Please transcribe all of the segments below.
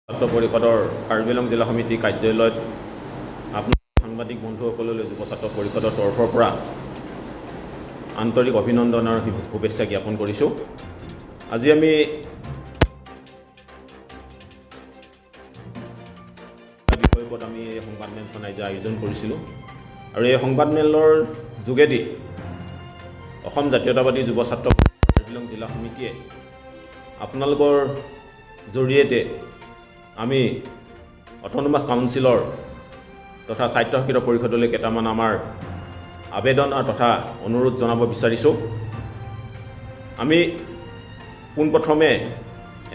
ছাত্ৰ পৰিষদৰ কাৰ্বি আংলং জিলা সমিতি কাৰ্যালয়ত আপোনাৰ সাংবাদিক বন্ধুসকললৈ যুৱ ছাত্ৰ পৰিষদৰ তৰফৰ পৰা আন্তৰিক অভিনন্দন আৰু শুভেচ্ছা জ্ঞাপন কৰিছোঁ। আজি আমি বিষয়ৰ ওপৰত আমি এই সংবাদমেলখন আজি আয়োজন কৰিছিলোঁ আৰু এই সংবাদমেলৰ যোগেদি অসম জাতীয়তাবাদী যুৱ ছাত্ৰ কাৰ্বি আংলং জিলা সমিতিয়ে আপোনালোকৰ জৰিয়তে আমি অট'নমাছ কাউন্সিলৰ তথা স্বায়ত্তশাসিত পৰিষদলৈ কেইটামান আমাৰ আবেদন আৰু তথা অনুৰোধ জনাব বিচাৰিছোঁ। আমি পোনপ্ৰথমে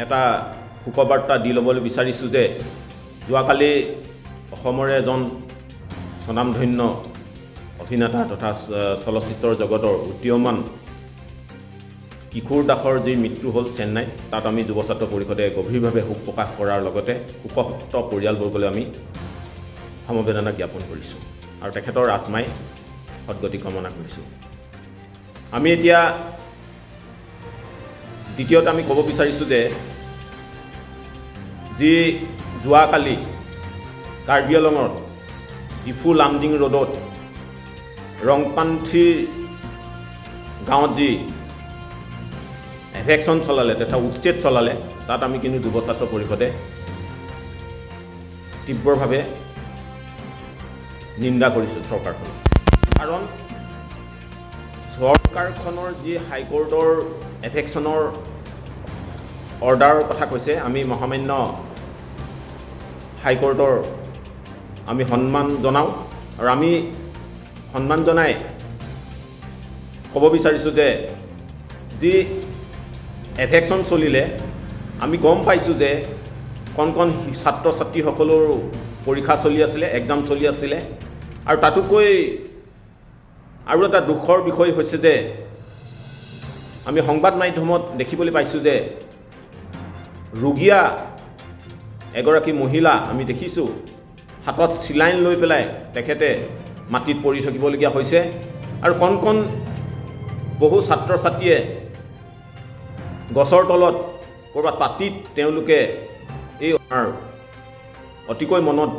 এটা শোকবাৰ্তা দি ল'বলৈ বিচাৰিছোঁ যে যোৱাকালি অসমৰে এজন স্বনামধন্য অভিনেতা তথা চলচ্চিত্ৰৰ জগতৰ উদীয়মান কিশোৰ দাসৰ যি মৃত্যু হ'ল চেন্নাইত, তাত আমি যুৱ ছাত্ৰ পৰিষদে গভীৰভাৱে শোক প্ৰকাশ কৰাৰ লগতে শোকসন্ত পৰিয়ালবৰ্গলৈ আমি সমবেদনা জ্ঞাপন কৰিছোঁ আৰু তেখেতৰ আত্মাই সদগতি কামনা কৰিছোঁ। আমি এতিয়া দ্বিতীয়তে আমি ক'ব বিচাৰিছোঁ যে যি যোৱাকালি কাৰ্বি আংলঙত ডিফু লামডিং ৰোডত ৰংপান্থীৰ গাঁৱত যি এভেকশ্যন চলালে তথা উচ্ছেদ চলালে, তাত আমি কিন্তু যুৱ ছাত্ৰ পৰিষদে তীব্ৰভাৱে নিন্দা কৰিছোঁ চৰকাৰখনক। কাৰণ চৰকাৰখনৰ যি হাইকোৰ্টৰ এভেকশ্যনৰ অৰ্ডাৰৰ কথা কৈছে, আমি মহামান্য হাইকোৰ্টৰ আমি সন্মান জনাওঁ আৰু আমি সন্মান জনাই ক'ব বিচাৰিছোঁ যে যি এভেকশ্যন চলিলে আমি গম পাইছোঁ যে কণ কণ ছাত্ৰ ছাত্ৰীসকলৰো পৰীক্ষা চলি আছিলে, এক্সাম চলি আছিলে। আৰু তাতোকৈ আৰু এটা দুখৰ বিষয় হৈছে যে আমি সংবাদ মাধ্যমত দেখিবলৈ পাইছোঁ যে ৰুগীয়া এগৰাকী মহিলা আমি দেখিছোঁ হাতত চিলাইন লৈ পেলাই তেখেতে মাটিত পৰি থাকিবলগীয়া হৈছে আৰু কণ কণ বহু ছাত্ৰ ছাত্ৰীয়ে গছৰ তলত ক'ৰবাত পাতিত তেওঁলোকে এই আমাৰ অতিকৈ মনত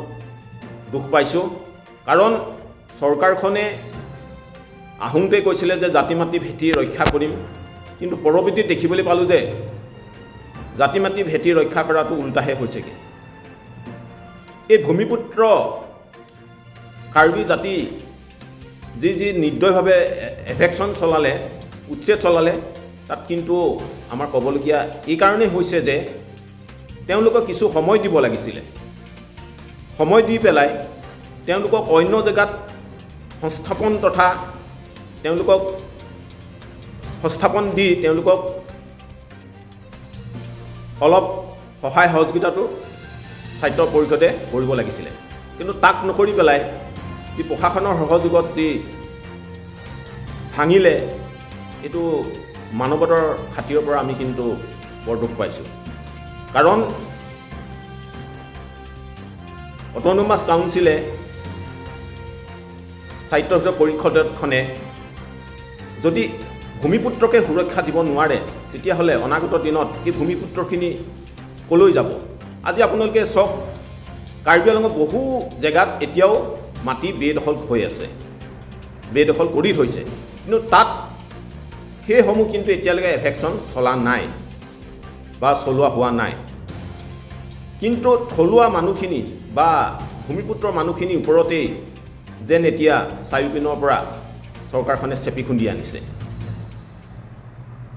দুখ পাইছোঁ। কাৰণ চৰকাৰখনে আহোঁতে কৈছিলে যে জাতি মাটি ভেটি ৰক্ষা কৰিম, কিন্তু পৰৱৰ্তীত দেখিবলৈ পালোঁ যে জাতি মাটি ভেটি ৰক্ষা কৰাটো উল্টাহে হৈছেগৈ। এই ভূমিপুত্ৰ কাৰ্বি জাতি যি যি নিৰ্দয়ভাৱে এভেকশ্যন চলালে, উচ্ছেদ চলালে, তাত কিন্তু আমাৰ ক'বলগীয়া এইকাৰণেই হৈছে যে তেওঁলোকক কিছু সময় দিব লাগিছিলে। সময় দি পেলাই তেওঁলোকক অন্য জেগাত সংস্থাপন তথা তেওঁলোকক সংস্থাপন দি তেওঁলোকক অলপ সহায় সহযোগিতাটো স্বায়ত্ত পৰিষদে কৰিব লাগিছিলে, কিন্তু তাক নকৰি পেলাই যি প্ৰশাসনৰ সহযোগত যি ভাঙিলে, এইটো মানৱতাৰ খাতিৰৰ পৰা আমি কিন্তু বৰ দুখ পাইছোঁ। কাৰণ অট'নমাছ কাউন্সিলে স্বায়ত্তশাসিত পৰিষদখনে যদি ভূমিপুত্ৰকে সুৰক্ষা দিব নোৱাৰে, তেতিয়াহ'লে অনাগত দিনত এই ভূমিপুত্ৰখিনি ক'লৈ যাব? আজি আপোনালোকে চাওক, কাৰ্বি আংলঙৰ বহু জেগাত এতিয়াও মাটি বেদখল হৈ আছে, বেদখল কৰি থৈছে, কিন্তু তাত সেইসমূহ কিন্তু এতিয়ালৈকে এভেকশ্যন চলা নাই বা চলোৱা হোৱা নাই। কিন্তু থলুৱা মানুহখিনি বা ভূমিপুত্ৰৰ মানুহখিনিৰ ওপৰতেই যেন এতিয়া চাৰিওপিনৰ পৰা চৰকাৰখনে চেপি খুন্দি আনিছে।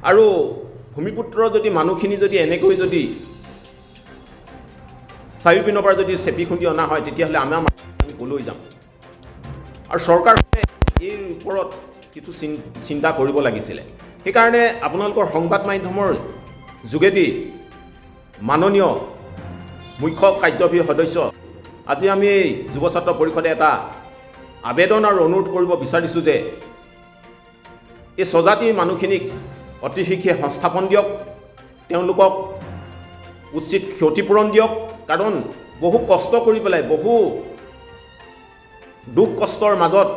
আৰু ভূমিপুত্ৰৰ যদি মানুহখিনি যদি এনেকৈ যদি চাৰিওপিনৰ পৰা যদি চেপি খুন্দি অনা হয়, তেতিয়াহ'লে আমাৰ আমি ক'লৈ যাম? আৰু চৰকাৰখনে এই ওপৰত কিছু চিন্তা কৰিব লাগিছিলে। সেইকাৰণে আপোনালোকৰ সংবাদ মাধ্যমৰ যোগেদি মাননীয় মুখ্য কাৰ্যবাহী সদস্য, আজি আমি এই যুৱ ছাত্ৰ পৰিষদে এটা আবেদন আৰু অনুৰোধ কৰিব বিচাৰিছোঁ যে এই স্বজাতিৰ মানুহখিনিক অতি শীঘ্ৰে সংস্থাপন দিয়ক, তেওঁলোকক উচিত ক্ষতিপূৰণ দিয়ক। কাৰণ বহু কষ্ট কৰি পেলাই, বহু দুখ কষ্টৰ মাজত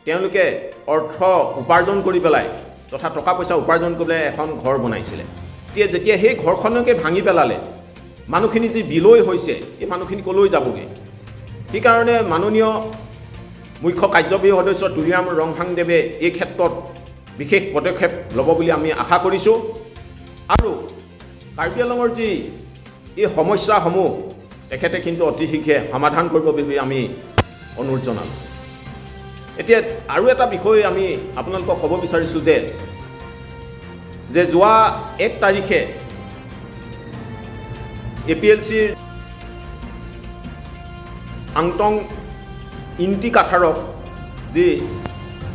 তেওঁলোকে অৰ্থ উপাৰ্জন কৰি পেলাই তথা টকা পইচা উপাৰ্জন কৰি পেলাই এখন ঘৰ বনাইছিলে। এতিয়া যেতিয়া সেই ঘৰখনকে ভাঙি পেলালে, মানুহখিনি যি বিলৈ হৈছে, এই মানুহখিনি ক'লৈ যাবগৈ? সেইকাৰণে মাননীয় মুখ্য কাৰ্যবাহী সদস্য তুলিৰাম ৰংহাংদেৱে এই ক্ষেত্ৰত বিশেষ পদক্ষেপ ল'ব বুলি আমি আশা কৰিছোঁ আৰু কাৰ্বি আংলঙৰ যি এই সমস্যাসমূহ তেখেতে কিন্তু অতি শীঘ্ৰে সমাধান কৰিব বুলি আমি অনুৰোধ জনালোঁ। এতিয়া আৰু এটা বিষয় আমি আপোনালোকক ক'ব বিচাৰিছোঁ যে যোৱা 1 তাৰিখে এপিএলচিৰ আংটং ইণ্টি কাথাৰক যি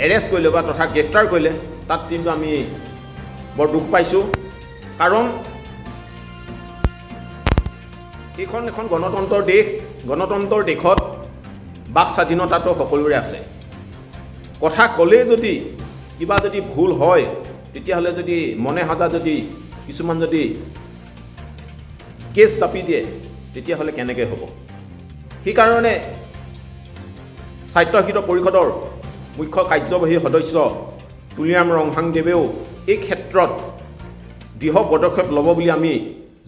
এৰেষ্ট কৰিলে বা তথা গ্ৰেপ্তাৰ কৰিলে, তাত কিন্তু আমি বৰ দুখ পাইছোঁ। কাৰণ এইখন এখন গণতন্ত্ৰৰ দেশ, গণতন্ত্ৰৰ দেশত বাক স্বাধীনতাটো সকলোৰে আছে। কথা ক'লেই যদি কিবা যদি ভুল হয়, তেতিয়াহ'লে যদি মনে সজা যদি কিছুমান যদি কেছ চাপি দিয়ে, তেতিয়াহ'লে কেনেকৈ হ'ব? সেইকাৰণে স্বায়ত্তশাসিত পৰিষদৰ মুখ্য কাৰ্যবাহী সদস্য তুলিৰাম ৰংহাংদেৱেও এই ক্ষেত্ৰত দৃঢ় পদক্ষেপ ল'ব বুলি আমি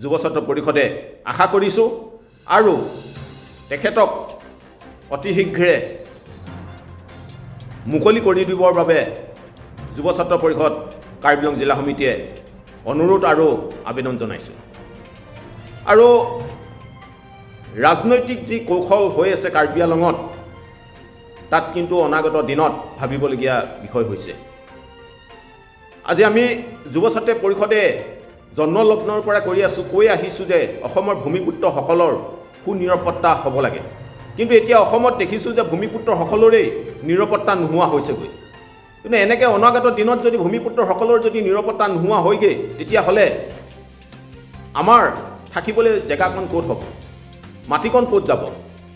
যুৱ ছাত্ৰ পৰিষদে আশা কৰিছোঁ আৰু তেখেতক অতি শীঘ্ৰে মুকলি কৰি দিবৰ বাবে যুৱ ছাত্ৰ পৰিষদ কাৰ্বি আংলং জিলা সমিতিয়ে অনুৰোধ আৰু আবেদন জনাইছোঁ। আৰু ৰাজনৈতিক যি কৌশল হৈ আছে কাৰ্বি আংলঙত, তাত কিন্তু অনাগত দিনত ভাবিবলগীয়া বিষয় হৈছে। আজি আমি যুৱ ছাত্ৰ পৰিষদে জন্মলগ্নৰ পৰা কৰি আছোঁ, কৈ আহিছোঁ যে অসমৰ ভূমিপুত্ৰসকলৰ সুনিৰাপত্তা হ'ব লাগে। কিন্তু এতিয়া অসমত দেখিছোঁ যে ভূমিপুত্ৰসকলৰেই নিৰাপত্তা নোহোৱা হৈছেগৈ। কিন্তু এনেকৈ অনাগত দিনত যদি ভূমিপুত্ৰসকলৰ যদি নিৰাপত্তা নোহোৱা হয়গৈ, তেতিয়াহ'লে আমাৰ থাকিবলৈ জেগাকণ ক'ত হ'ব, মাটিকণ ক'ত যাব?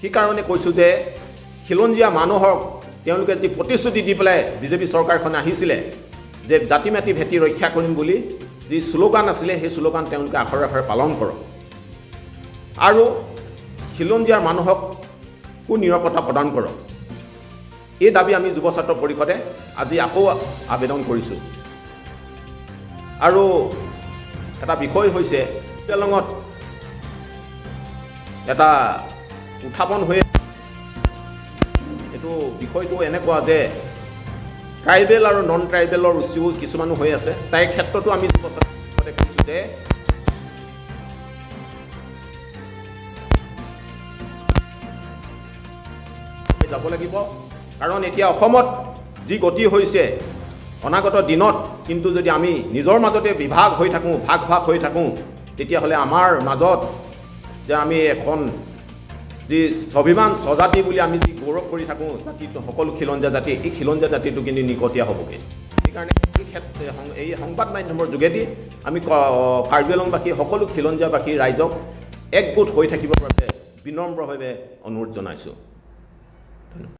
সেইকাৰণে কৈছোঁ যে খিলঞ্জীয়া মানুহক তেওঁলোকে যি প্ৰতিশ্ৰুতি দি পেলাই বিজেপি চৰকাৰখন আহিছিলে যে জাতি মাটি ভেটি ৰক্ষা কৰিম বুলি যি শ্লোগান আছিলে, সেই শ্লোগান তেওঁলোকে আখৰে আখৰে পালন কৰক আৰু খিলঞ্জীয়া মানুহক সুনিৰাপত্তা প্ৰদান কৰক। এই দাবী আমি যুৱ ছাত্ৰ পৰিষদে আজি আকৌ আবেদন কৰিছোঁ। আৰু এটা বিষয় হৈছে, আংলঙত এটা উত্থাপন হৈ এইটো বিষয়টো এনেকুৱা যে ট্ৰাইবেল আৰু নন ট্ৰাইবেলৰ ইছ্যু কিছুমানো হৈ আছে। তাইৰ ক্ষেত্ৰতো আমি যুৱ ছাত্ৰ পৰিষদে কৈছোঁ যে যাব লাগিব। কাৰণ এতিয়া অসমত যি গতি হৈছে, অনাগত দিনত কিন্তু যদি আমি নিজৰ মাজতে বিভাগ হৈ থাকোঁ, ভাগ ভাগ হৈ থাকোঁ, তেতিয়াহ'লে আমাৰ মাজত যে আমি এখন যি স্বাভিমান স্বজাতি বুলি আমি যি গৌৰৱ কৰি থাকোঁ, জাতিটো সকলো খিলঞ্জীয়া জাতি, এই খিলঞ্জীয়া জাতিটো কিন্তু নিকটীয়া হ'বগৈ। সেইকাৰণে এই ক্ষেত্ৰ এই সংবাদ মাধ্যমৰ যোগেদি আমি কাৰ্বি আংলংবাসী সকলো খিলঞ্জীয়াবাসী ৰাইজক একগোট হৈ থাকিবৰ বাবে বিনম্ৰভাৱে অনুৰোধ জনাইছোঁ। ধন্যবাদ।